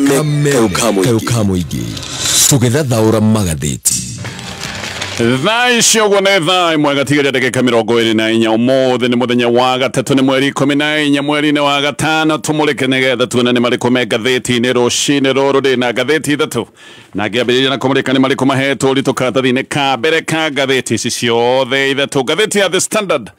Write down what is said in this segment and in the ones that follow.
Kameme kayũ ka mũingĩ tũgĩthathaũra magathĩti. Thaa ici ũguo nĩ thaa 1 gatigaria ndagĩka 24. Ũmũthĩ nĩ mũthenya wa gatatũ, nĩ mweri 14 mweri-inĩ wa gatano. Tũmũrĩke nĩgetha tuone nĩ marĩkũ me ngathĩti-inĩ rũcinĩ rũrũ. Ndĩ na ngathĩti ithatũ na ngĩambĩrĩria na kũmũrĩka nĩ marĩkũ mahetwo ũritũ karatathi-inĩ ka mbere ka ngathĩti ici ciothe ithatũ. Ngathĩti ya The Standard,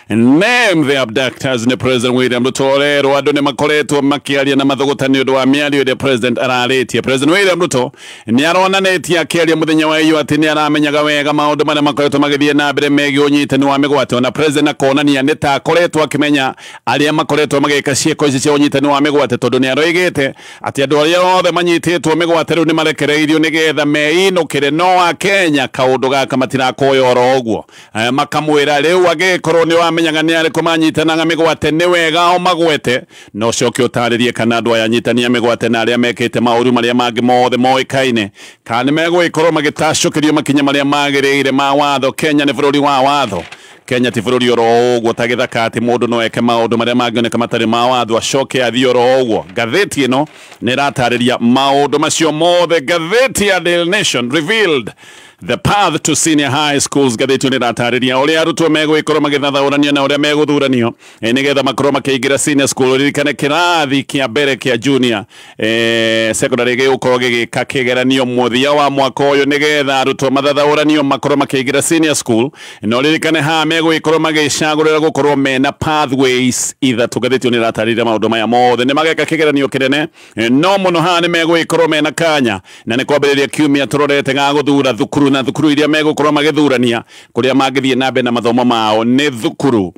name the abductors, nĩ President William Ruto. Rero andũ nĩ makoretwo makĩaria na mathũgũta nĩ ũndũ wa mĩario ĩrĩa President ararĩtie. President William Ruto nĩ aronanĩtie akĩaria mũthenya wa iyo atĩ nĩ aramenyaga wega maũndũ marĩa makoretwo magĩthiĩ na mbere megiĩ ũnyitani wa mĩgwate. Ona President akonania nĩ ta akoretwo akĩmenya arĩa makoretwo magĩka ciĩko ici cia ũnyitani wa mĩgwate, tondũ nĩ aroigĩte atĩ andũ arĩa othe manyitĩtwo mĩgwate rĩu nĩ marekereirio nĩgetha meinũkĩre. No Akenya kaũndũ gaka matirakoya oro ũguo, makamwĩra rĩu angĩkorwo nĩ wamenyaga nĩ arĩkũ manyitanaga mĩgwate nĩ wega o magwete, no coke ũtarĩrie kana andũ aya anyitania mĩgwate na arĩa mekĩte maũru marĩa mangĩ mothe moĩkaine kana nĩ megũgĩkorwo magĩtacũkĩrio makinya marĩa magĩrĩire ma watho. Kenya nĩ bũrũri wa watho. Kenya ti bũrũri oro ũguo ta gĩthaka atĩ mũndũ no eke maũndũ marĩa mangĩoneka matarĩ ma watho acoke athiĩ oro ũguo. Ngathĩti ĩno nĩ ĩratarĩria maũndũ macio mothe. Ngathĩti ya Daily Nation, revealed the path to senior high schools. Ngathĩti ĩno nĩ ĩratarĩria ũrĩa arutwo megũgĩkorwo magĩthathaũranio na ũrĩa megũthuranio nĩgetha makorwo makĩingĩra senior school. Ririkane kĩrathi kĩa mbere kĩa junior secondary gĩgũkorwo gĩgĩka kĩgeranio mũthia wa mwaka ũyũ nĩgetha arutwo mathathaũranio makorwo makĩingĩra senior school. No ririkane haha megũgĩkorwo magĩcagũrĩra gũkorwo mena pathways ithatũ. Ngathĩti ĩno nĩ ĩratarĩria maũndũ maya mothe. Nĩ mageka kĩgeranio kĩnene, no mũno haha nĩ megũgĩkorwo mena kanya na nĩ kwambĩrĩria kiumia tũrorete ga gũthura thukuru, na thukuru iria megũkorwo magĩthurania kũrĩa mangĩthiĩ na mbere na mathomo mao nĩ thukuru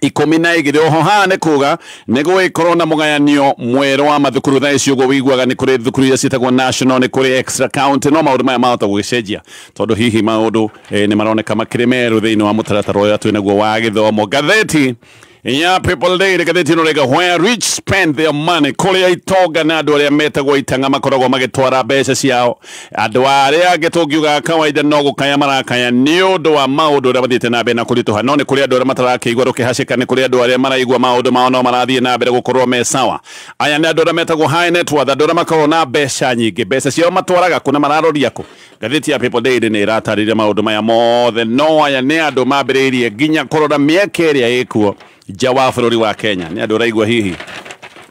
12. Oho haha nĩ kuga nĩ gũgĩkorwo na mũgayanio mwerũ wa mathukuru. Thaa ici ũguo wĩiguaga nĩ kũrĩ thukuru iria ciĩtagwo national, nĩ kũrĩ extra county, no maũndũ maya mahota gũgĩcenjia tondũ hihi maũndũ nĩ maroneka makĩrĩ merũ thĩinĩ wa mũtaratara ũrĩa twĩ naguo wa gĩthomo. Ngathĩti ya People Daily, ngathĩti ĩno rĩga where rich spend their money, kũrĩa itonga na andũ arĩa metagwo itang'a makoragwo magĩtwara mbeca ciao. Andũ arĩa angĩ tũngiuga kawaida no gũkaya marakaya nĩ ũndũ wa maũndũ ũrĩa mathiĩte na mbere na kũritũha, no nĩ kũrĩ andũ arĩa matarakĩigua rũkĩhacĩka, nĩ kũrĩ andũ arĩa maraigua maũndũ mao no marathiĩ na mbere gũkorwo me sawa. Aya nĩ andũ arĩa metagwo high net worth, andũ arĩa makoragwo na mbeca nyingĩ, mbeca ciao matwaraga kũ na mararoria kũ. Ngathĩti ya People Daily nĩ ĩratarĩria maũndũ maya mothe. No aya nĩ andũ mambĩrĩirie nginya kũrora mĩeke ĩrĩa ĩkuo nja wa bũrũri wa Kenya. Nĩ andũ ũraigua hihi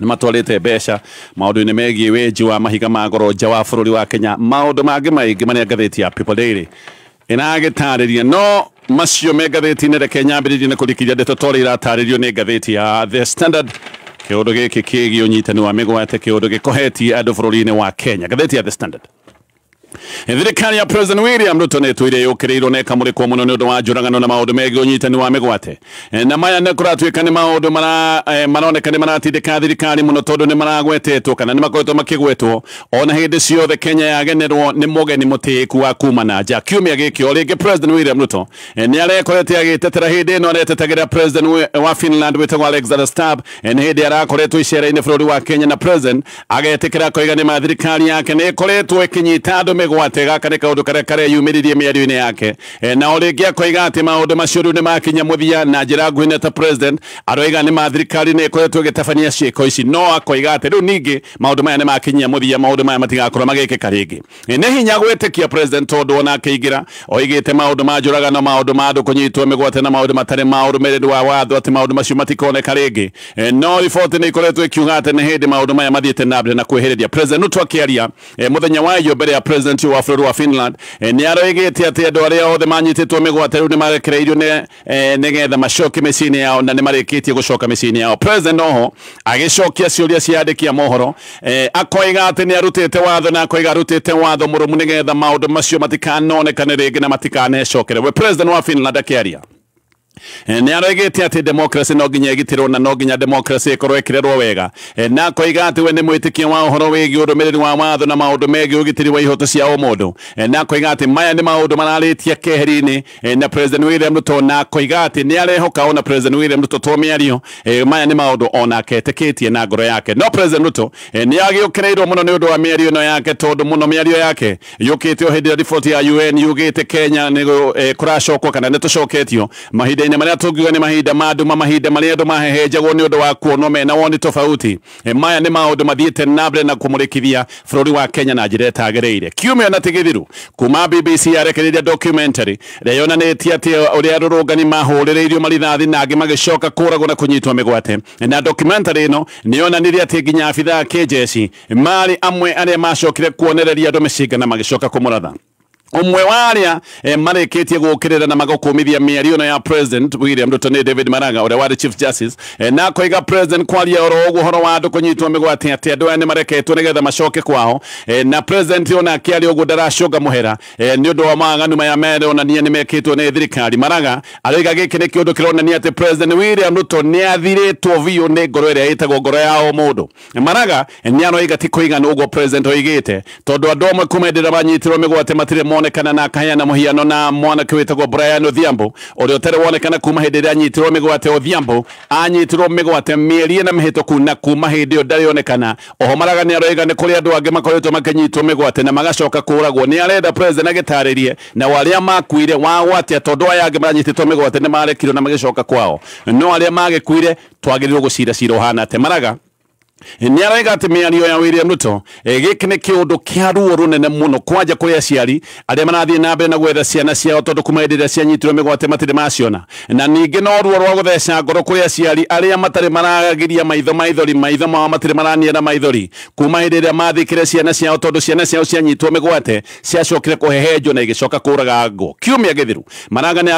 nĩ matwarĩte mbeca maũndũ-inĩ megiĩ wenji wa mahiga ma goro nja wa bũrũri wa Kenya, maũndũ mangĩ maingĩ marĩa ngathĩti ya People Daily ĩragĩtarĩria. No macio me ngathĩti-inĩ, reke nyambĩrĩrie na kũrikithia ndeto ta ũrĩa iratarĩrio nĩ ngathĩti ya The Standard. Kĩũndũ gĩkĩ kĩgiĩ ũnyitani wa mĩgwate, kĩũndũ gĩkohetie andũ bũrũri-inĩ wa Kenya. Ngathĩti ya The Standard, thirikari ya President William Ruto nĩ ĩtũire yũkĩrĩirwo na ĩkamũrĩkwo mũno nĩ ũndũ wa njũragano na maũndũ megiĩ ũnyitani wa mĩgwate. Na maya nĩ kũratuĩka nĩ maũndũ maroneka nĩ maratindĩka thirikari mũno, tondũ nĩ maragwetetwo kana nĩ makoretwo makĩgwetwo ona hĩndĩ ciothe Kenya yagenerwo nĩ mũgeni mũtĩĩku wa kuma na nja. Kiumia gĩkĩ o rĩngĩ President William Ruto nĩ arekorete agĩtetera. Hĩndĩ ĩno aretetagĩra President wa Finland wĩtagwo Alexander Stubb, nĩ hĩndĩ arakoretwo icera-inĩ bũrũri wa Kenya, na President agetĩkĩra akoiga nĩ ma thirikari yake nĩ ĩkoretwo ĩkĩnyita andũ mĩgwate. Gaka nĩ kaũndũ karĩa kareyumĩririe mĩario-inĩ yake, na o rĩngĩ akoiga atĩ maũndũ macio rĩu nĩ makinya mũthia. Na njĩra nguhĩ ta President aroiga nĩ ma thirikari nĩ ĩkoretwo ĩgĩtabania ciĩko ici, no akoiga atĩ rĩu ningĩ maũndũ maya nĩ makinyia mũthia, maũndũ maya matigakorwo magĩkĩka rĩngĩ. Nĩ hinya gwĩtĩkia President tondũ ona akĩingĩra oigĩte maũndũ ma njũragano, maũndũ ma andũ kũnyitwo mĩgwate na maũndũ matarĩ ma ũrũmĩrĩri wa watho, atĩ maũndũ macio matikoneka rĩngĩ. No riboti nĩ ikoretwo ĩkiuga atĩ nĩ hĩndĩ maũndũ maya mathiĩte na mbere na kwĩhĩrĩria. President Ruto akĩaria mũthenya wa iyo mbere ya President wa bũrũri wa Finland nĩ aroigĩte atĩ andũ arĩa othe manyitĩtwo mĩgwate rĩu nĩ marekereirio nĩgetha macoke mĩciĩ-inĩ yao, na nĩ marĩkĩtie gũcoka mĩciĩ-inĩ yao. President oho agĩcokia ciũria cia andĩki a mohoro, akoiga atĩ nĩ arutĩte watho, na akoiga arutĩte watho mũrũmu nĩgetha maũndũ macio matikanonekane rĩngĩ na matikanecokere. We President wa Finland akĩaria nĩ aroigĩte atĩ democracy no nginya ĩgitĩrwo na no nginya democracy ĩkorwo ĩkĩrerwo wega, na akoiga atĩ we nĩ mwĩtĩkia wa ũhoro wĩgiĩ ũrũmĩrĩri wa watho na maũndũ megiĩ ũgitĩri wa ihoto cia ũmũndũ, na akoiga atĩ maya nĩ maũndũ mararĩtia keheri-inĩ na President William Ruto, na akoiga atĩ nĩ arehoka ona President William Ruto to mĩario, maya nĩ maũndũ onake etĩkĩtie na ngoro yake. No President Ruto nĩ agĩũkĩrĩirwo mũno nĩ ũndũ wa mĩario ĩno yake, tondũ mũno mĩario yake yũkĩte o hĩndĩ ĩrĩa riboti ya UN yugĩte Kenya nĩ kũracokwo kana nĩ tũcoketio mahinda Mahinda-inĩ marĩa tũngiuga nĩ mahinda ma nduma, mahinda marĩa andũ mahehenjagwo nĩ ũndũ wa kuonwo mena woni tofauti. Maya nĩ maũndũ mathiĩte na mbere na kũmũrĩkithia bũrũri wa Kenya na njĩra ĩtagĩrĩire. Kiumia na tigithiru kuma BBC yarekereirie documentary ĩrĩa yonanĩtie atĩ ũrĩa arũrũngani mahũrĩrĩirio marithathi na angĩ magĩcoka kũragwo na kũnyitwo mĩgwate. Na documentary ĩno nĩ yonanirie atĩ nginya abithaa a kĩjeshi marĩ amwe arĩa macokire kuonereria andũ mĩcinga na magĩcoka kũmũratha. Ũmwe wa arĩa marĩkĩtie gũũkĩrĩra na magũkũmithia mĩario ĩno ya President William Ruto nĩ David Maraga ũrĩa warĩ Chief Justice, na koiga President kwaria oro ũguo ũhoro wa andũ kũnyitwo mĩgwate atĩ andũ aya nĩ mareketwo nĩgetha macoke kwao, na President ona akĩaria ũguo ndaracũnga mũhera nĩ ũndũ wa mawaganu maya meronania nĩ mekĩtwo nĩ thirikari. Maraga aroiga gĩkĩ nĩ kĩũndũ kĩronania atĩ President William Ruto nĩ athirĩtwo biũ nĩ ngoro ĩrĩa ĩtagwo ngoro ya o mũndũ. Maraga nĩ aroiga ti kũigana ũguo President oigĩte tondũ andũ amwe kuma hĩndĩ ĩrĩa manyitirwo mĩgwate matirĩ monekana, na akaheana mũhiano na mwanake wĩtagwo Brian Odhiambo ũrĩa ũtarĩ wonekana kuma hĩndĩ ĩrĩa anyitirwo mĩgwate. Odhiambo anyitirwo mĩgwate mĩeri ĩna mĩhĩtũku na kuma hĩndĩ ĩyo ndarĩ onekana. Oho Maraga nĩ aroiga nĩ kũrĩ andũ angĩ makoretwo makĩnyitwo mĩgwate na magacoka kũragwo. Nĩ arenda President agĩtarĩrie na arĩa makuire wagwatia tondũ aya angĩ maranyitĩtwo mĩgwate nĩ marekirwo na magĩcoka kwao, no arĩa magĩkuire twagĩrĩirwo gũcira cira ũhana atĩa. Maraga nĩ araiga atĩ mĩario ya William Ruto gĩkĩ nĩ kĩũndũ kĩa ruo rũnene mũno kwanja kũrĩ aciari arĩa marathiĩ na mbere na gwetha ciana ciao tondũ kuma hĩndĩ ĩrĩa cianyitirwo mĩgwate matirĩ maciona, na ningĩ no ruo rwa gũtheca ngoro kũrĩ aciari arĩa matarĩ maragiria maitho maithori, maitho mao matirĩ maraniara maithori kuma hĩndĩ ĩrĩa mathikire ciana ciao tondũ ciana ciao cianyitwo mĩgwate ciacokire kũhehenjwo na igĩcoka kũragangwo. Kiumia gĩthiru Maraga nĩ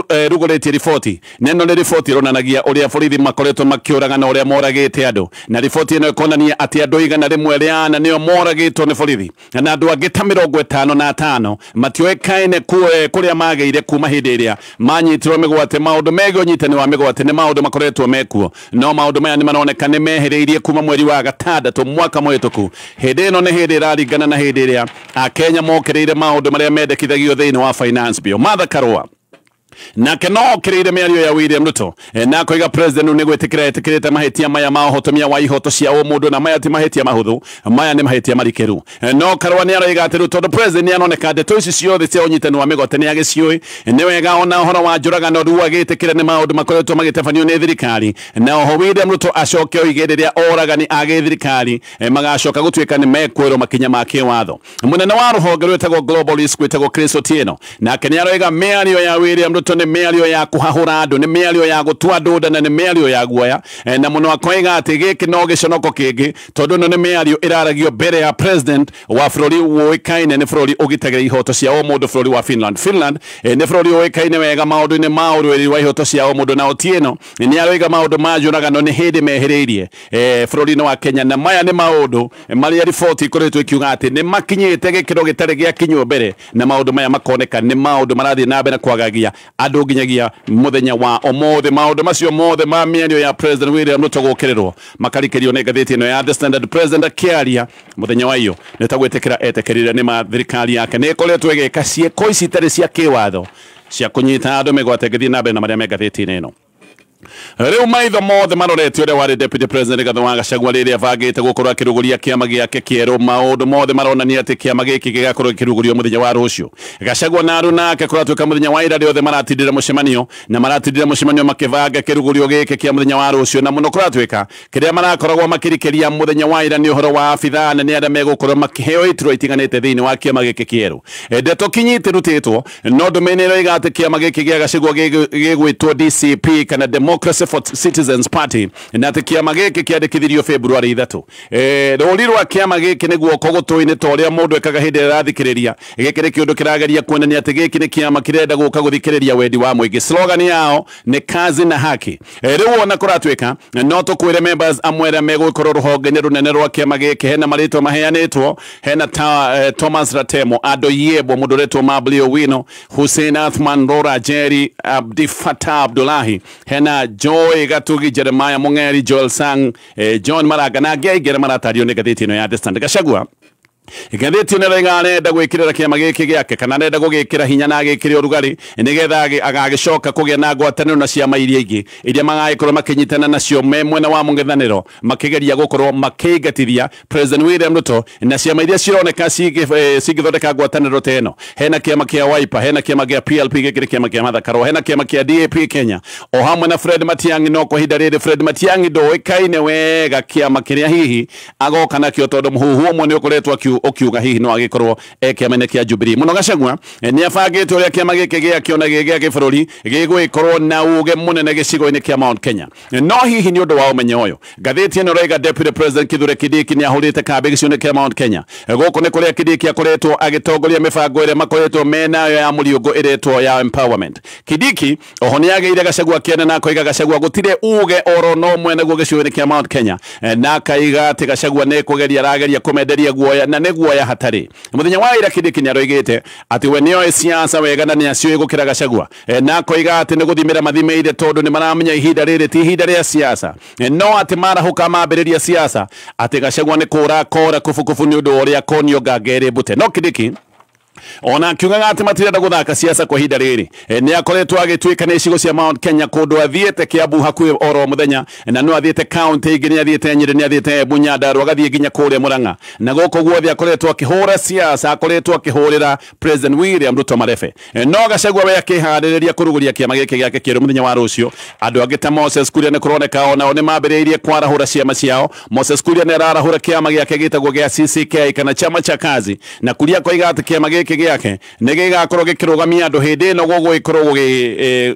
arugũrĩtie riboti, na ĩno nĩ riboti ĩronanagia ũrĩa borithi makoretwo makĩũraga na ũrĩa moragĩte andũ, na riboti ĩno ĩkonania atĩ andũ 104 nĩo moragĩtwo nĩ borithi na andũ angĩ ta 55 matioĩkaine kũrĩa magĩire kuma hĩndĩ ĩrĩa manyitirwo mĩgwate. Maũndũ megiĩ ũnyitani wa mĩgwate nĩ maũndũ makoretwo mekuo, no maũndũ maya nĩ maroneka nĩ mehereirie kuma mweri wa gatandatũ mwaka mũhĩtũku. Hĩndĩ ĩno nĩ hĩndĩ ĩraringana na hĩndĩ ĩrĩa Akenya mokĩrĩire maũndũ marĩa mendekithagio thĩinĩ wa Finance Bill. Martha Karua nake no okĩrĩire mĩario ya William Ruto na koiga President nĩ gwĩtĩkĩra etĩkĩrĩte mahĩtia maya ma ũhotomia wa ihoto cia ũmũndũ, na maya ti mahĩtia mahũthũ, maya nĩ mahĩtia marikĩru. No Karua nĩ aroiga atĩ rĩu tondũ President nĩ aroneka ndeto ici ciothe cia ũnyitani wa mĩgwate nĩ agĩciũĩ, nĩ wega ona ũhoro wa njũragano rĩu agĩtĩkĩra nĩ maũndũ makoretwo magĩtabanio nĩ thirikari, na oho William Ruto acoke oige rĩrĩa oragani a gĩthirikari magacoka gũtuĩka nĩ mekwĩrwo makinya ma kĩwatho. Mũnene wa rũhonge rwĩtagwo Global Risk wĩtagwo Chris Otieno nake nĩ aroiga mĩario ya William Ruto nĩ mĩario ya kũhahũra andũ, nĩ mĩario ya gũtua andũ nda na nĩ mĩario ya guoya, na mũno akoiga atĩ gĩkĩ no gĩconoko kĩngĩ tondũ ĩno nĩ mĩario ĩraragio mbere ya President wa bũrũri ũĩkaine nĩ bũrũri ũgitagĩra ihoto cia ũmũndũ, bũrũri wa Finland. Finland nĩ bũrũri ũĩkaine wega maũndũ-inĩ ma ũrũĩrĩri wa ihoto cia ũmũndũ, na Otieno nĩ aroiga maũndũ ma njũragano nĩ hĩndĩ mehereirie bũrũri-inĩ wa Kenya, na maya nĩ maũndũ marĩa riboti ikoretwo ikiuga atĩ nĩ makinyĩte gĩkĩro gĩtarĩ gĩakinywo mbere, na maũndũ maya makoneka nĩ maũndũ marathiĩ na mbere na kwagagia andũ nginyagia mũthenya wa ũmũthĩ. Maũndũ macio mothe ma mĩario ya President William Ruto gũkĩrĩrwo makarikĩrio nĩ ngathĩti ĩno ya The Standard. President akĩaria mũthenya wa iyo nĩ ta gwĩtĩkĩra etĩkĩrire nĩ ma thirikari yake nĩ ĩkoretwo ĩgĩka ciĩko ici itarĩ cia kĩwatho cia kũnyita andũ mĩgwate. Ngĩthiĩ na mbere na marĩa me ngathĩti-inĩ ĩno. Rĩu maitho mothe marorete ũrĩa warĩ Deputy President Rigathi wa Gachagua rĩrĩa abangĩte gũkorwo akĩrugũria kĩama gĩake kĩerũ. Maũndũ mothe maronania atĩ kĩama gĩkĩ gĩgakorwo gĩkĩrugũrio mũthenya wa rũciũ. Gachagua na aruna ake kũratuĩka mũthenya wa ira rĩothe maratindĩra mũcemanio na maratindĩra mũcemanio makĩbanga kĩrugũrio gĩkĩ kĩa mũthenya wa rũciũ, na mũno kũratuĩka kĩrĩa marakoragwo makĩrikĩria mũthenya wa ira nĩ ũhoro wa abithaa nene arĩa megũkorwo makĩheo iturwa itiganĩte thĩinĩ wa kĩama gĩkĩ kĩerũ. Ndeto kinyite rutĩtwo no ndũmĩrĩri ĩroiga atĩ kĩama gĩkĩ gĩa Gachagua gĩgwĩtwo DCP kana Democracy for Citizens Party, na atĩ kĩama gĩkĩ kĩandĩkithirio February 3. Rũri rwa kĩama gĩkĩ nĩ guoko gũtũ-inĩ ta ũrĩa mũndũ ekaga hĩndĩ ĩrĩa arathikĩrĩria. Gĩkĩ nĩ kĩũndũ kĩrageria kuonania atĩ gĩkĩ nĩ kĩama kĩrenda gũka gũthikĩrĩria wendi wa mũingĩ. Slogan yao nĩ kazi na haki. Rĩu ona kũratuĩka no tũkwĩre members amwe arĩa megũkorwo rũhonge-inĩ rũnene rwa kĩama gĩkĩ, hena marĩtwa maheanĩtwo, hena Thomas Ratemo, Ado Yebo, mũndũ ũretwo Mabli Owino, Hussein Athman, Rora Jerry, Abdi Fatah Abdullahi, hena Joy Gatugi, Jeremiah Mungeri, Joel Sang, John Maraga na angĩ aingĩ arĩa maratario nĩ ngathĩti ĩno ya The Standard. Gachagua Ngathĩti ĩno ĩroiga arenda gwĩkĩrĩra kĩama gĩkĩ gĩake kana arenda gũgĩkĩra hinya na agĩkĩre ũrugarĩ nĩgetha agagĩcoka kũgĩa na ngwatanĩro na ciama iria ingĩ iria magagĩkorwo makĩnyitana nacio me mwena wa mũng'ethanĩro makĩgeria gũkorwo makĩingatithia President William Ruto na ciama iria cironeka cingĩthondeka ngwatanĩro ta ĩno. Hena kĩama kĩa Wiper, hena kĩama kĩa PLP gĩkĩ nĩ kĩama kĩa Martha Karua, hena kĩama kĩa DAP Kenya o hamwe na Fred Matiang'i. No kwa ihinda rĩrĩ Fred Matiang'i ndũĩkaine wega kĩama kĩrĩa hihi agoka nakĩo tondũ mũhuhu ũmwe nĩ ũkoretwo ukiuga hihi no agikorwo kĩama-inĩ kĩa Jubilee. Muno Gachagua nĩ abangĩte ũrĩa kĩama gĩkĩ gĩakĩo na gĩ gĩa gĩbũrũri gĩgũgĩkorwo na uge mũnene gĩcigo-inĩ kĩa Mount Kenya. No hihi nĩ ũndũ wa ũmenyo ũyũ, ngathĩti ĩno ĩroiga Deputy President Kithure Kindiki nĩ ahũrĩte kambĩ gĩcigo-inĩ kĩa Mount Kenya. Gũkũ nĩ kũrĩa Kindiki akoretwo agĩtongoria mĩbango ĩrĩa makoretwo menayo ya mũriũngũ ĩretwo ya empowerment. Kindiki oho nĩ agĩire Gachagua kĩene na akoiga Gachagua gũtirĩ uge oro no mwene guo gĩcigo-inĩ kĩa Mount Kenya, na akaiga atĩ Gachagua nĩ kũgeria arageria kũmenderia guoya na nĩ guoya hatarĩ. Mũthenya wa ira Kindiki nĩ aroigĩte atĩ we nĩoĩ siasa wega na nĩaciũĩ gũkĩra Gachagua, na akoiga atĩ nĩ gũthimĩra mathimĩire tondũ nĩ maramenya ihinda rĩrĩ ti ihinda rĩa siasa, no atĩ marahũka mambĩrĩria siasa atĩ Gachagua nĩ kũra kora kubukubu nĩ ũndũ wa ũrĩa konio nganga ĩrĩ mbute. No Kindiki ona akiugaga atĩ matirenda gũthaka siasa kwa ihinda rĩrĩ, nĩ akoretwo agĩtuĩka nĩ icigo cia Mount Kenya kũndũ athiĩte Kiambu hakuhĩ oro mũthenya, na no athiĩte kaunti ingĩ, nĩ athiĩte Nyĩrĩ, nĩ athiĩte Embu, Nyandarua, agathiĩ nginya kũrĩa Murang'a, na gũkũ guothe akoretwo akĩhũra siasa, akoretwo akĩhũrĩra President William Ruto marebe. No Gachagua we akĩharĩrĩria kũrugũria kĩama gĩkĩ gĩake kĩerũ mũthenya wa rũciũ. Andũ angĩ ta Moses Kuria nĩ kũroneka onao nĩ mambĩrĩirie kwarahũra ciama ciao. Moses Kuria nĩ ararahũra kĩama gĩake gĩtagwo gĩa CCK kana chama cha kazi, na Kuria koiga atĩ kĩama gĩkĩ gĩake nĩ gĩgakorwo gĩkĩrũgamia andũ hĩndĩ ĩno gũgũgĩkorwo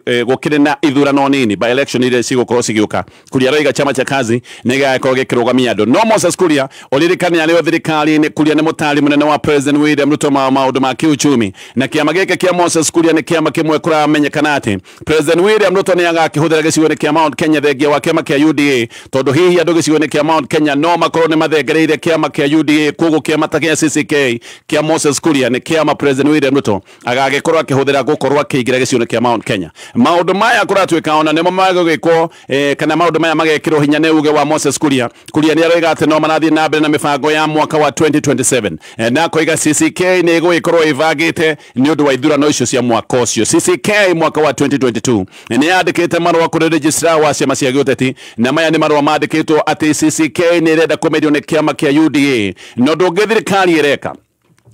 gũkĩrĩ na ithurano nini by election iria cigũkorwo cigĩũka. Kuria aroiga chama cha kazi nĩ gĩgakorwo gĩkĩrũgamia andũ. No Moses Kuria ũririkane arĩ o thirikari-inĩ, Kuria nĩ mũtari mũnene wa President William Ruto ma maũndũ ma kĩuchumi, na kĩama gĩkĩ kĩa Moses Kuria nĩ kĩama kĩmwe kũramenyekana atĩ President William Ruto nĩ agakĩhũthĩra gĩcigo-inĩ kĩa Mount Kenya thengia wa kĩama kĩa UDA, tondũ hihi andũ gĩcigo-inĩ kĩa Mount Kenya no makorwo nĩ mathengereire kĩama kĩa UDA. Koguo kĩama ta kĩa CCK kĩa Moses Kuria nĩ kĩama President William Ruto agagĩkorwo akĩhũthĩra gũkorwo akĩingĩra gĩcigo-inĩ kĩa Mount Kenya. Maũndũ maya kũratuĩka ona nĩmo magũgĩkwo, kana maũndũ maya magekĩrwo hinya nĩ uge wa Moses Kuria. Kuria nĩ aroiga atĩ no marathiĩ na mbere na mĩbango ya mwaka wa 2027, na akoiga CCK nĩ ĩgũgĩkorwo ĩbangĩte nĩ ũndũ wa ithurano icio cia mwaka ũcio. CCK mwaka wa 2022 nĩ yandĩkĩte marũa kũrĩ registrar wa ciama cia gĩũteti, na maya nĩ marũa mandĩkĩtwo atĩ CCK nĩ ĩrenda kũmerio nĩ kĩama kĩa UDA. Na ũndũ ũngĩ thirikari ĩreka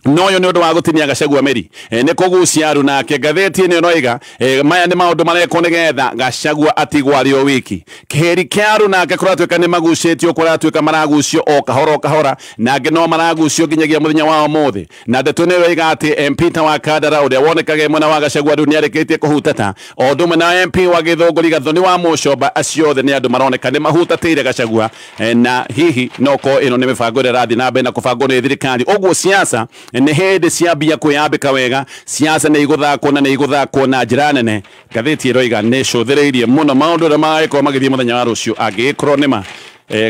no yo nĩ ũndũ wa gũtinia Gachagua mĩri, nĩ kũgucia aru nake. Ngathĩti ĩno ĩroiga maya nĩ maũndũ marekwo nĩgetha Gachagua atigwo arĩ o wiki. Kĩheri kĩa aru nake kũratuĩka nĩ magucĩtio, kũratuĩka maragucio o kahora o kahora, na angĩ no maragucio nginyagia mũthenya wa ũmũthĩ. Na ndeto nĩ ĩroiga atĩ MP ta wa Kandara ũrĩa wonekaga mwena wa Gachagua rĩu nĩarĩkĩtie kũhutata, o ũndũ ũmwe na MP wa Gĩthũngũri Gathoni wa Mũcomba, acio othe nĩ andũ maroneka nĩ mahutatĩire Gachagua, na hihi no korwo ĩno nĩ mĩbango ĩrĩa ĩrathiĩ na mbere na kũbangwo nĩ thirikari. Ũguo siasa nĩ hĩndĩ ciambia kwĩyambĩka wega, siasa nĩ igũthakwo na nĩ igũthakwo na njĩra nene. Ngathĩti ĩroiga nĩ ĩcũthĩrĩirie mũno maũndũ ũrĩa magagĩkorwo magĩthiĩ mũthenya wa rũciũ angĩgĩkorwo nĩma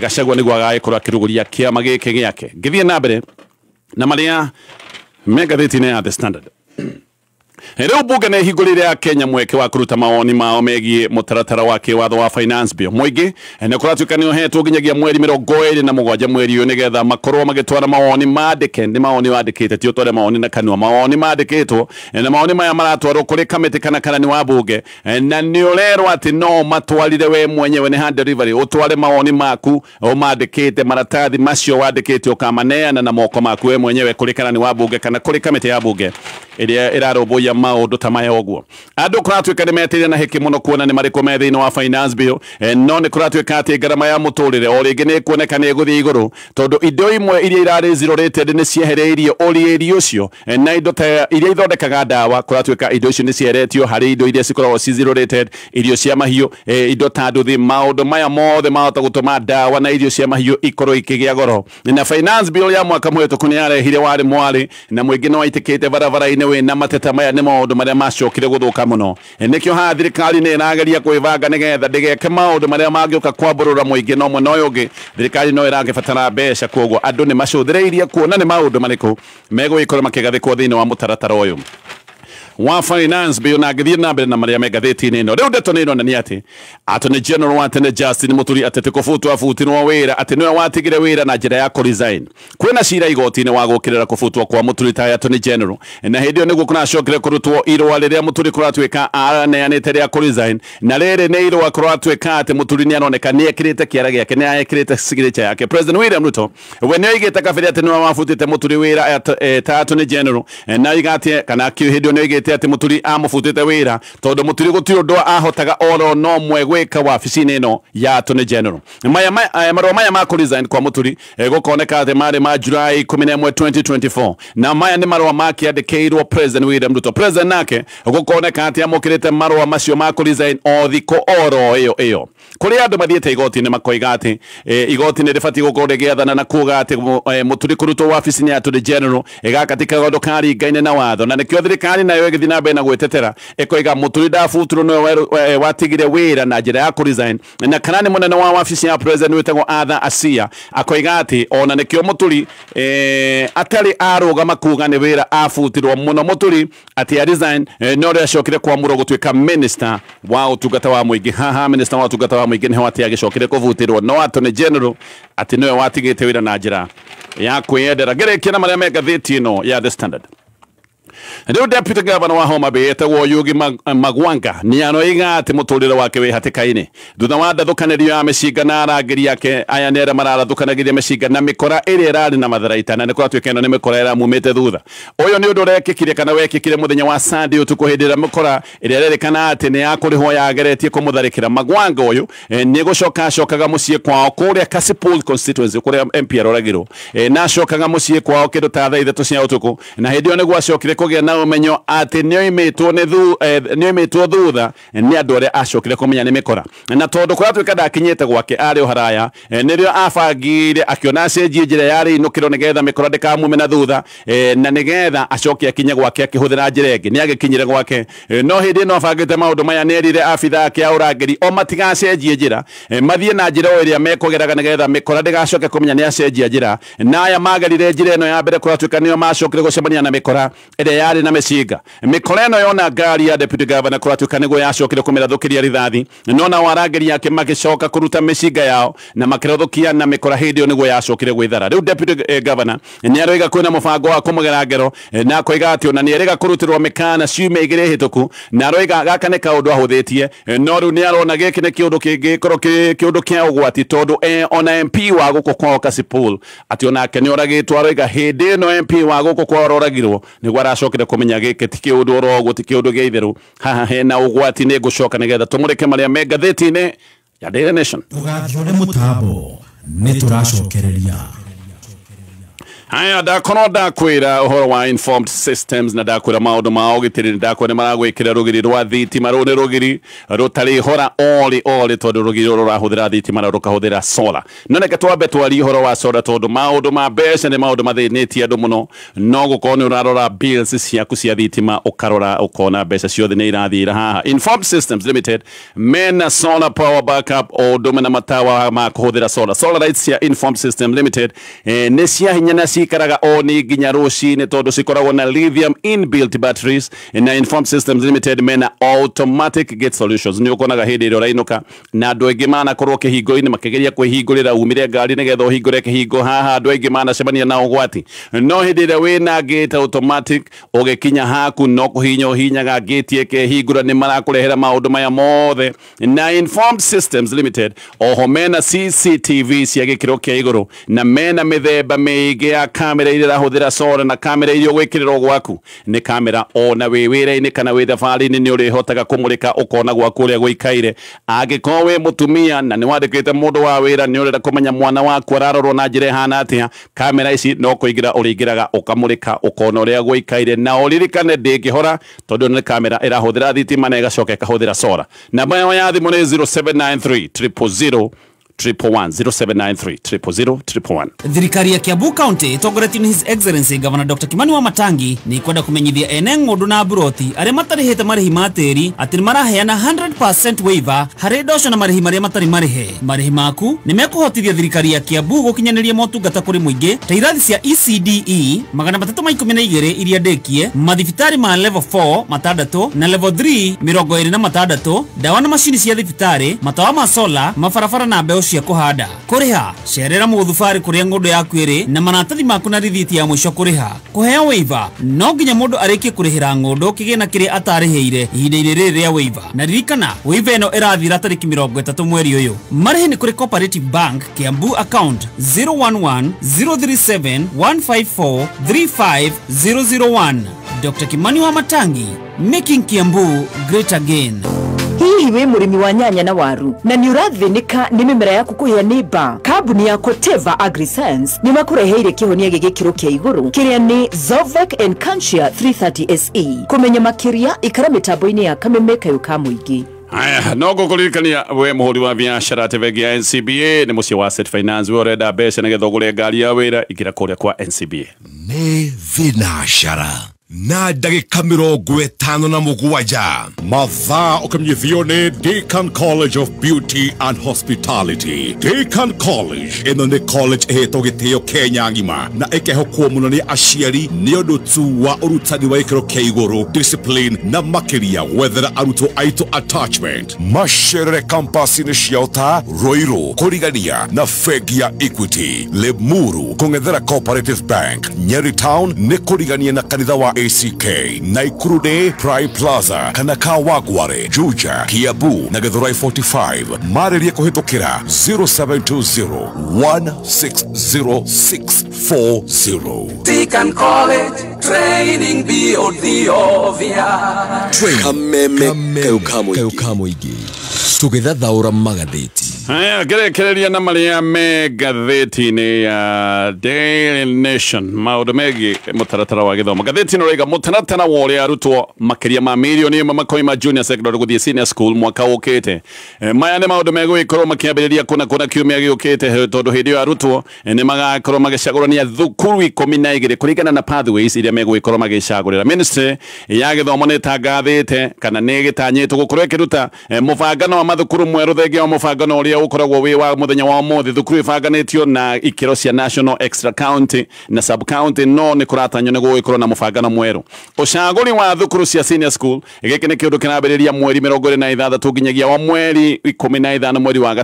Gachagua nĩguo agagĩkorwo akĩrugũria kĩama gĩkĩ gĩake. Ngĩthiĩ na mbere na marĩa me ngathĩti-inĩ ya The Standard. Rĩu bunge nĩ ĩhingũrĩire ya Kenya mweke wa kũruta mawoni mao megiĩ mũtaratara wa kĩwatho wa finance bill. Mũingĩ nĩ kũratuĩka nĩ ũhetwo nginyagia mweri 27 mweri ũyũ nĩgetha makorwo magĩtwara mawoni mandĩke. Nĩ mawoni wandĩkĩte, ti ũtware mawoni na kanua, mawoni mandĩkĩtwo, na mawoni maya maratwarwo kũrĩ kamĩtĩ kana karani wa bunge, na nĩ ũrerwo atĩ no matwarire we mwenyewe, nĩ hand delivery, ũtware mawoni maku ũmandĩkĩte maratathi macio wandĩkĩte ũkamaneana na moko maku we mwenyewe kũrĩ karani wa bunge kana kũrĩ kamĩtĩ ya bunge ĩrĩa ĩrarũmbũiya maũndũ ta maya. Ũguo andũ kũratuĩka nĩ meteire na hĩkĩ mũno kuona nĩ marĩkũ me thĩinĩ wa finance bill, no nĩ kũratuĩka atĩ ngarama ya mũtũrĩre o rĩngĩ nĩ ĩkuoneka nĩ ĩgũthiĩ igũrũ, tondũ indo imwe iria irarĩ zero rated nĩ ciehereirio ũrĩĩri ũcio, na indo ta iria ithondekaga ndawa kũratuĩka indo icio nĩ cieheretio harĩ indo iria cikoragwo ci zero rated, irio cia mahiũ, indo ta nduthi. Maũndũ maya mothe mahota gũtũma ndawa na irio cia mahiũ ikorwo ikĩgĩa goro. Na finance bill ya mwaka mũhĩtũku nĩ yarehire warĩ mwarĩ, na mũingĩ nĩ waitĩkĩte barabara-inĩ wĩna mateta. Maya nĩ maũndũ marĩa macokire gũthũka mũno. Nĩkĩo haha thirikari nĩ ĩrageria kwĩbanga nĩgetha ndĩgeke maũndũ marĩa mangĩũka kwambũrũra mũingĩ, no mwena ũyũ ũngĩ thirikari no ĩragĩbatara mbeca, koguo andũ nĩ macũthĩrĩirie kuona nĩ maũndũ marĩkũ megũgĩkorwo makĩgathĩkwo thĩinĩ wa mũtaratara ũyũ. wa finance bill na ngithie na mbere na maria me ngathĩti-inĩ ĩno. Rĩu ndeto nĩ ĩronania atĩ Attorney General wa tene Justin Muturi atĩ ti kũbutwo abutirwo wĩra, atĩ nĩwe watigire wĩra na njĩra ya kũresign. Kwĩna cira igoti-inĩ wa gũkĩrĩra kũbutwo kwa Muturi ta Attorney General, na hĩndĩ ĩyo nĩguo kũracokire kũrutwo irũa rĩrĩa Muturi kũratuĩka aneanĩte rĩa kũresign, na rĩrĩ nĩ irũa kũratuĩka atĩ Muturi nĩ aroneka nĩ ekĩrĩte kĩara gĩake, nĩ ekĩrĩte signature yake. President William Ruto we nĩ oigĩte kabere atĩ nĩwe wabutĩte Muturi wĩra ta Attorney General, na oiga atĩ kana hĩndĩ ĩyo nĩ oigĩte atĩ Muturi amũbutĩte wĩra tondũ Muturi gũtirĩ ũndũ ahotaga oro no mwe gwĩka wabici-inĩ ĩno ya Attorney General. Marũa maya ma kũresign kwa Muturi gũkoneka atĩ marĩ ma July 11 2024, na maya nĩ marũa makĩandĩkĩirwo President William Ruto. President nake gũkoneka atĩ amũkĩrĩte marũa macio ma kũresign o thikũ oro ĩyo ĩyo. Kũrĩ andũ mathiĩte igoti-inĩ makoiga atĩ igoti-inĩ rĩbatiĩ gũkorwo rĩgĩathana na kuga atĩ Muturi kũrutwo wabici-inĩ ya Attorney General gaka ti kaũndũ karingaine na watho, na nĩkĩo thirikari nayo ĩgĩthiĩ na mbere na gwĩtetera ĩkoiga Muturi ndabutirwo nĩwe watigire wĩra na njĩra ya kũresign. Na kana nĩ mũnene wa wabici ya President wĩtagwo Arthur Asia akoiga atĩ ona nĩkĩo Muturi atarĩ arũgama kuga nĩ wĩra abutirwo mũno Muturi atĩ a resign, no ũrĩa acokire kwamũrwo gũtuĩka minister wa ũtungata wa mũingĩ. Haha minister wa ũtungata wa mũingĩ nĩho atĩ agĩcokire kũbutirwo, no Attorney General atĩ nĩwe watigĩte wĩra na njĩra ya kwĩyendera. Ngĩrĩkia na marĩa me ngathĩti ĩno ya The Standard. Rĩu Deputy Governor wa Homa Bay etagwo Yugi Magwanga nĩ aroiga atĩ mũtũrĩre wake wĩ hatĩka-inĩ thutha wa ndathũkanĩrio ya mĩcinga na arangĩri ake aya nĩ arĩa mararathũkanagĩria mĩcinga na mĩkora ĩrĩa ĩrarĩ na matharaita, na nĩ kũratuĩka ĩno nĩ mĩkora ĩramumĩte thutha. Ũyũ nĩ ũndũ ũrekĩkire kana wekĩkire mũthenya wa Sunday ũtukũ hĩndĩ ĩrĩa mĩkora ĩrĩa ĩrerĩkana atĩ nĩ ya kũrĩhwo yageretie kũmũtharĩkĩra. Magwanga ũyũ nĩ gũcoka acokaga mũciĩ kwao kũrĩa Kasipul constituency kũrĩa MP aroragirwo, na acokaga mũciĩ kwao kĩndũ ta thaa 3 cia ũtukũ, na hĩndĩ ĩyo nĩguo acokire kũgĩa na ũmenyo atĩ nĩoimĩtwo thutha nĩ andũ arĩa acokire kũmenya nĩ mĩkora, na tondũ kũratuĩka ndakinyĩte gwake arĩ o haraya, nĩrĩo abangire akĩona acenjie njĩra yarĩ inũkĩro nĩgetha mĩkora ndĩkamume na thutha, na nĩgetha acoke akinye gwake akĩhũthĩra njĩra ĩngĩ. Nĩ agĩkinyire gwake, no hĩndĩ ĩno abangĩte maũndũ maya nĩerire abitha ake a ũrangĩri o matigacenjie njĩra, mathiĩ na njĩra o ĩrĩa mekũgeraga nĩgetha mĩkora ndĩgacoke kũmenya nĩ acenjia njĩra. Na aya magerire njĩra ĩno ya mbere kũratuĩka nĩo macokire gũcemania na mĩkora ĩrĩa yarĩ na mĩcinga. Mĩkora ĩno yona ngari ya Deputy Governor kũratuĩka nĩguo yacokire kũmĩrathũkĩria rithathi, no nao arangĩri ake magĩcoka kũruta mĩcinga yao na makĩrathũkia na mĩkora hĩndĩ ĩyo nĩguo yacokire gwĩthara. Rĩu Deputy Governor nĩ aroiga kwĩna mũbango wa kũmũgera ngero, na akoiga atĩ ona nĩ erĩga kũrutĩrwo mĩkana ciumia 2 hĩtũku, na aroiga gaka nĩ kaũndũ ahũthĩtie, no rĩu nĩ arona gĩkĩ nĩ kĩũndũ kĩngĩkorwo kĩũndũ kĩa ũgwati tondũ ona MP wa gũkũ kwao Kasipul atĩ onake nĩ oragĩtwo. Aroiga hĩndĩ ĩno MP wa gũkũ kwao aroragirwo nĩguo aracokire kũmenya gĩkĩ ti kĩũndũ oro ũguo, ti kĩũndũ gĩa itherũ, haha hena ũgwati. Nĩ ngũcoka nĩgetha tũmũrĩke marĩa me ngathĩti-inĩ ya Daily Nation. Ndũgathiũre mũtambo, nĩ tũracokereria. Haya, ndakorwo ndakwĩra ũhoro wa Informed Systems na ndakwĩra maũndũ ma ũgitĩri, ndakwĩra maragwĩkĩra rũgiri rwa thitima. Rũu nĩ rũgiri rũtarĩ hora ori ori tondũ rũgiri rũrũ rũrahũthĩra thitima na rũkahũthĩra solar. No reke twambe twarie ũhoro wa solar tondũ maũndũ ma mbeca nĩ maũndũ mathĩnĩtie andũ mũno. No gũkorwo nĩ ũrarora bills ciaku cia thitima ũkarora ũkona mbeca ciothe nĩ irathiĩra haha. Informed Systems Limited mena solar power backup o ũndũ ũmwe na matawa ma kũhũthĩra solar. Solar lights cia Informed Systems Limited nĩ cia hinya na cikaraga o nĩ nginya rũcinĩ tondũ cikoragwo na lithium inbuilt batteries. Na Informed Systems Limited mena automatic gate solutions. Nĩ ũkonaga hĩndĩ ĩrĩa ũrainũka na andũ aingĩ manakorwo kĩhingo-inĩ makĩgeria kwĩhingũrĩra umire ngari nĩgetha ũhingũre kĩhingo haha, andũ aingĩ manacemania na ũgwati. No hĩndĩ ĩrĩa wĩna gate automatic ũgĩkinya haku no kũhihinya ũhihinyaga gate ĩkehingũra, nĩ marakũrehera maũndũ maya mothe. Na Informed Systems Limited oho mena CCTV cia gĩkĩro kĩa igũrũ na mena mĩthemba mĩingĩ ya kamera iria irahũthĩra solar na kamera iria ũgwĩkĩrĩrwo gwaku nĩ kamera ona wĩ wĩra-inĩ kana wĩ thabarĩ-inĩ nĩ ũrĩhotaga kũmũrĩka ũkona gwaku ũrĩa gũikaire. Angĩkorwo wĩ mũtumia na nĩ wandĩkĩte mũndũ wa wĩra nĩ ũrenda kũmenya mwana waku ararorwo na njĩra ĩhana atĩa, kamera ici no kũingĩra ũrĩingĩraga ũkamũrĩka ũkona ũrĩa gũikaire. Na ũririkane ndĩngĩhora tondũ nĩ kamera ĩrahũthĩra thitima na ĩgacoka ĩkahũthĩra solar. Namba yao ya thimũ nĩ 0793 000 111 0793 000 111. Thirikari ya Kiambu County itongoretio ni His Excellency Governor Dr. Kimani Wamatangi ni kwenda kumenyithia ene ng'ũndũ na mburoti arĩa matarĩhĩte marĩhi ma tĩri atĩ nĩmaraheana 100% waiver harĩ ndoco na marĩhi marĩa matarĩ marĩhe. Marĩhi maku nĩmekũhotithia thirikari ya Kiambu gũkinyanĩria motungata kũrĩ mũingĩ ta irathi cia ECDE 312 iria ndĩkie, mathibitarĩ ma level 4 6 na level 3 26, ndawa na macini cia thibitarĩ, matawa ma sola, mabarabara na mbeũ cia kũhanda. Kũrĩha cerera mũthubarĩ kũrĩa ng'ũndũ yaku ĩrĩ na maratathi maku na rithiti ya mũico kũrĩha. Kũheo waiver no nginya mũndũ arĩkie kũrĩhĩra ng'ũndũ kĩgĩna kĩrĩa atarĩhĩire ihinda-inĩ rĩrĩ rĩa waiver. Na ririkana waiver ĩno ĩrathira tarĩki 30 mweri ũyũ. Marĩhi nĩ kũrĩ Cooperative Bank Kiambu account 011 037 154 35001. Dr. Kimani Wamatangi, making Kiambu great again. Hihi wĩ mũrĩmi wa nyanya na waru na nĩ ũrathĩnĩka nĩ mĩmera yaku kũhĩa nĩ mbaa? Kambuni ya Koteva AgriScience nĩ makũreheire kĩhonia gĩgĩkĩro kĩa igũrũ kĩrĩa nĩ Zovec and Cantia 330 SE. Kũmenya makĩria ikara mĩtambo-inĩ ya Kameme Kayũ ka Mũingĩ. Aya, no ngũkũririkania we mũhũri wa biacara atĩ bengi ya NCBA nĩ mũciĩ wa Asset Finance. We ũrenda mbeca nĩgetha ũgũre ngari ya wĩra, ingĩra kũrĩa kwa NCBA. Nĩ thinacara na ndagĩka 57. Mathaa ũkĩmenyithio nĩ Deacon College of Beauty and Hospitality. Deacon College ĩno nĩ college ĩhetwo gĩtĩo Kenya ng'ima na ĩkehokwo mũno nĩ aciari nĩ ũndũ tu wa ũrutani wa gĩkĩro kĩa igũrũ, discipline na makĩria gwethera arutwo aitũ attachment. Macerere campus-inĩ ciao ta Ruiru kũrigania na bengi ya Equity, Limuru kũng'ethera Cooperative Bank, Nyeri Town nĩ kũrigania na kanitha wa ACK, Naikuru Day Prime Plaza kana Kawangware, Juja, Kiambu na Githurai 45. Marĩrie kũhĩtũkĩra 0720 160 640. Deacon College, training beyond the obvious. Kameme Kayũ ka Mũingĩ tũgĩthathaũra magathĩti. Haya, ngerekereria na marĩa me ngathĩti-inĩ ya Daily Nation maũndũ megiĩ mũtaratara wa gĩthomo. Ngathĩti ĩno ĩrauga mũtaratara wa ũrĩa arutwo makĩria ma mirioni 1 makoima junior secondary gũthiĩ senior school mwaka ũkĩte. Maya nĩ maũndũ megũgĩkorwo makĩambĩrĩria kũna kũna kiumia gĩũkĩte, tondũ hĩndĩ ĩyo arutwo nĩ magakorwo magĩcagũrania thukuru 12 kũringana na pathways iria megũgĩkorwo magĩcagũrĩra. Ministry ya gĩthomo nĩ ĩtangathĩte kana nĩ ĩgĩtanyĩtwo gũkorwo ĩkĩruta mũbangano wa mathukuru mwerũ thengia wa mũbangano ũrĩa ũkoragwo wĩ wa mũthenya wa ũmũthĩ. Thukuru ibanganĩtio na ikĩro cia national, extra county na sub county, no nĩ kũratanywo nĩ gũgĩkorwo na mũbangano mwerũ. Ũcagũri wa thukuru cia senior school gĩkĩ nĩ kĩũndũ kĩrambĩrĩria mweri 26 nginyagia wa mweri 15 mweri wa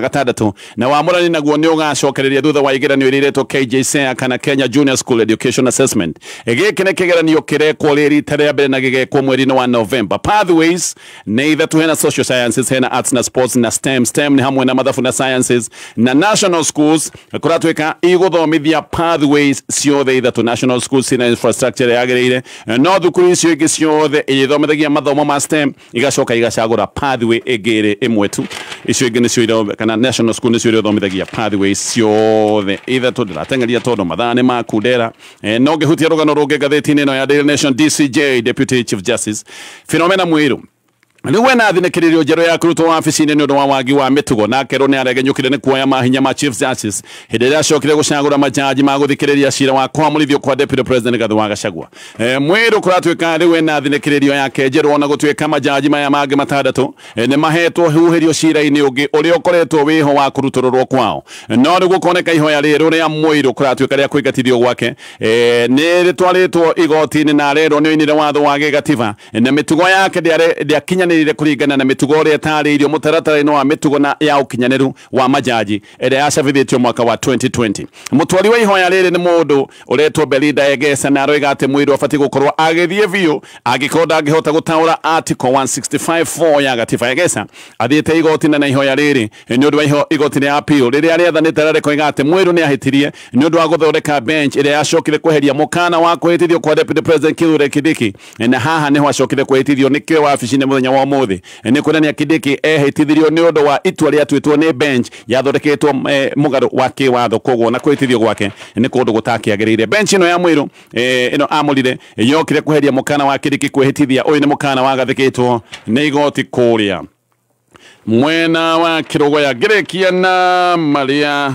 gatandatũ, na wamũrani naguo nĩ ũgacokereria thutha wa igeranio iria iretwo KJSEA kana Kenya Junior School Education Assessment. Gĩkĩ nĩ kĩgeranio kĩrekwo rĩ rita rĩa mbere na gĩgekwo mweri-inĩ wa November. Pathways nĩ ithatũ, hena social sciences, hena arts na sports na STEM. STEM nĩ hamwe na mathabu na sciences, na national schools kũratuĩka igũthomithia pathways ciothe ithatũ. National schools cina infrastructure yagĩrĩire, no thukuru icio ingĩ ciothe igĩthomithagia mathomo ma STEM igacoka igacagũra pathway ĩngĩ ĩrĩ ĩmwe tu. Icio ingĩ nĩcio kana national school nĩcio iria pathways ciothe ithatũ. Ndĩrateng'eria tondũ mathaa nĩ makundera. No ngĩhutia rũgano rũngĩ ngathĩti-inĩ ĩno ya Daily Nation, DCJ Deputy Chief Justice Philomena Mwiru rĩu wena thinĩkĩrĩrio njerũ ya kũrutwo wabici-inĩ nĩ ũndũ wa wagi wa mĩtugo, na akerwo nĩ aregenyũkire nĩ kuoya mahinya ma Chief Justice hĩndĩ ĩrĩa acokire gũcagũra majaji ma gũthikĩrĩria cira wa kwamũrithio kwa Deputy President Rigathi wa Gachagua. Mwiru kũratuĩka rĩu ena thinĩkĩrĩrio yake njerũ, ona gũtuĩka majaji maya mangĩ matandatũ nĩ mahetwo huhĩrio cira-inĩ ũngĩ ũrĩa ũkoretwo wĩho wa kũrutũrũrwo kwao. No rĩu gũkoneka ihoya rĩrũ rĩa Mwiru kũratuĩka rĩa kũingatithio gwake nĩ rĩtwarĩtwo igoti-inĩ na arerwo nĩ oinire watho wa gĩgatiba na mĩtugo yake ndĩakinyanĩire kũringana na mĩtugo ũrĩa ĩtarĩirio mũtaratara-inĩ wa mĩtugo na ya ũkinyanĩru wa majaji ĩrĩa yacabithĩtio mwaka wa 2020. Mũtwari wa ihoya rĩrĩ nĩ mũndũ ũretwo Belinda Egesa, na aroiga atĩ Mwiru abatiĩ gũkorwo agĩthiĩ biũ angĩkorwo ndangĩhota gũtaũra article 165(4) ya gatiba. Egesa athiĩte igoti-inĩ na ihoya rĩrĩ nĩ ũndũ wa igoti rĩa appeal rĩrĩa rĩathanĩte rĩkoiga atĩ Mwiru nĩ ahĩtirie nĩ ũndũ wa gũthondeka bench ĩrĩa yacokire kweheria mũkana wa kwĩhĩtithio kwa Deputy President Kithure Kindiki, na haha nĩho acokire kwĩhĩtithio nĩkĩo wabici-inĩ mũthenya wa ũmũthĩ nĩ kuonania Kindiki ehĩtithirio nĩ ũndũ wa itua rĩatuĩtwo nĩ bench yathondeketwo mũgarũ wa kĩwatho, koguo na kwĩhĩtithio gwake nĩ kũndũ gũtakĩagĩrĩire. Bench ĩno ya Mwiru ĩno amũrire yokire kweheria mũkana wa Kindiki kwĩhĩtithia. Ũyũ nĩ mũkana wagathĩkĩtwo nĩ igoti kũrĩa Mwena wa Kirogoya ngĩrĩkia na maria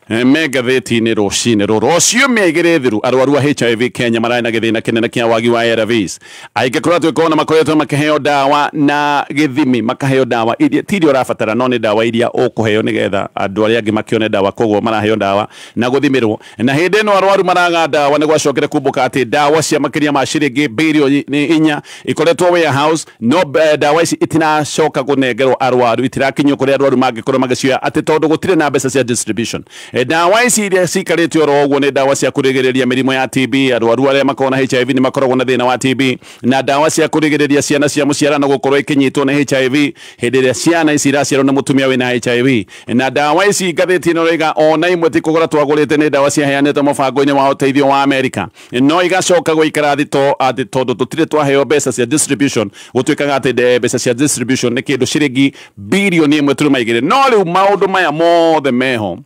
me ngathĩti-inĩ rũcinĩ rũrũ rũciũ mĩaigĩrĩ thiru arwaru a HIV Kenya mararĩ na gĩthĩna kĩnene kĩa wagi wa ARVs. Aingĩ kũratuĩka ona makoretwo makĩheo ndawa na gĩthimi, makaheo ndawa iria ti iria ũrabatara, no nĩ ndawa iria ũkũheo nĩgetha andũ arĩa angĩ makĩone ndawa, koguo maraheo ndawa na gũthimĩrwo. Na hĩndĩ ĩno arwaru maraga ndawa nĩ gwacokire kumbũka atĩ ndawa cia makĩria ma ciringi birioni 4 ikoretwo warehouse, no ndawa ici itinacoka kũnengerwo arwaru, itirakinyio kũrĩa arwaru mangĩkorwo magĩcioya atĩ tondũ gũtirĩ na mbeca cia distribution. Ndawa ici iria cikarĩte oro ũguo nĩ ndawa cia kũrigĩrĩria mĩrimũ ya TB, arwaru arĩa makoragwo na HIV nĩ makoragwo na thĩna wa TB, na ndawa cia kũrigĩrĩria ciana cia mũciarano gũkorwo ikinyitwo nĩ HIV hĩndĩ ĩrĩa ciana ici iraciarwo nĩ mũtumia wĩna HIV. Na ndawa ici ngathĩti ĩno ĩroiga ona imwe ti kũgũra twagũrĩte, nĩ ndawa ciaheanĩtwo mũbango-inĩ wa ũteithio wa Amerika, no igacoka gũikara thito atĩ tondũ tũtirĩ twaheo mbeca cia distribution, gũtuĩkaga atĩ mbeca cia distribution nĩ kĩndũ ciringi birioni 1.2. No rĩu maũndũ maya mothe meho,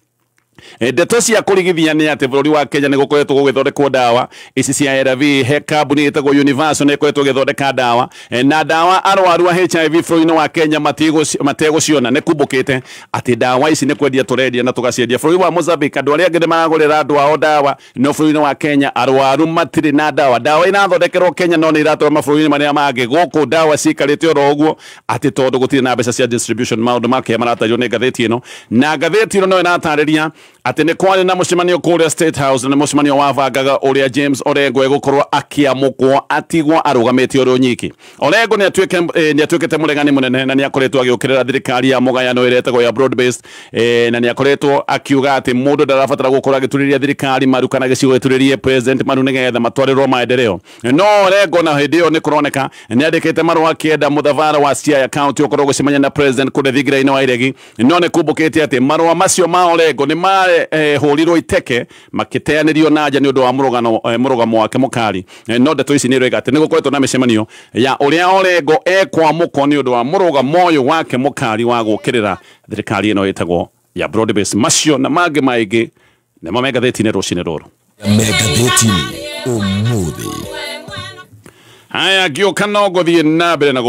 ndeto cia kũrigithia nĩ atĩ bũrũri wa Kenya nĩ gũkoretwo gũgĩthondekwo ndawa ici cia ARV. He kambuni ĩtagwo Universal nĩ ĩkoretwo ĩgĩthondeka ndawa, na ndawa arwaru a HIV bũrũri-inĩ wa Kenya mategũciona. Nĩ kumbũkĩte atĩ ndawa ici nĩ kwendia tũrendia na tũgaciendia bũrũri wa Mozambique. Andũ arĩa angĩ nĩ maragũrĩra andũ ao ndawa, no bũrũri-inĩ wa Kenya arwaru matirĩ na ndawa. Ndawa irathondekerwo Kenya no nĩ iratwarwo mabũrũri-inĩ marĩa mangĩ. Gũkũ ndawa cikarĩte oro ũguo atĩ tondũ gũtirĩ na mbeca cia distribution. Maũndũ make maratarĩrio nĩ ngathĩti ĩno, na ngathĩti ĩno no ĩratarĩria atĩ nĩ kwarĩ na mũcemanio kũrĩa State House, na mũcemanio wabangaga ũrĩa James Orengo egũkorwo akĩamũkwo atigwo arũgamĩte ũrĩ nyiki. Orengo nĩ atuĩkĩte mũregani mũnene na nĩ akoretwo agĩũkĩrĩra thirikari ya mũgayano ĩrĩa ĩtagwo ya broad based, na nĩ akoretwo akiuga atĩ mũndũ ndarabatara gũkorwo agĩturĩria thirikari maru kana gĩcigo gĩturĩrie president maru nĩgetha matwarĩrwo maendeleo. No Orengo na hĩndĩ ĩyo nĩ kũroneka nĩ andĩkĩte marũa akĩenda mũthabara wa Siaya County ũkorwo gũcemania na president kũrĩa thingira-inĩ wa Iregi, no nĩ kumbũkĩte atĩ marũa macio ma Orengo nĩ hũrirwo iteke makĩteanĩrio na nja nĩ ũndũ wa mũrũgamo wake mũkali. No ndeto ici nĩ iroiga atĩ nĩ gũkoretwo na mĩcemanio ya ũrĩa Orengo ekwamũkwo nĩ ũndũ wa mũrũgamo ũyũ wake mũkali wa gũũkĩrĩra thirikari ĩno ĩtagwo ya broad base. Macio na mangĩ maingĩ nĩmo me ngathĩti-inĩ rũcinĩ rũrũ. Megathĩti-inĩ ũmũthĩ. Haya, ngĩũka no ngũthiĩ na mbere na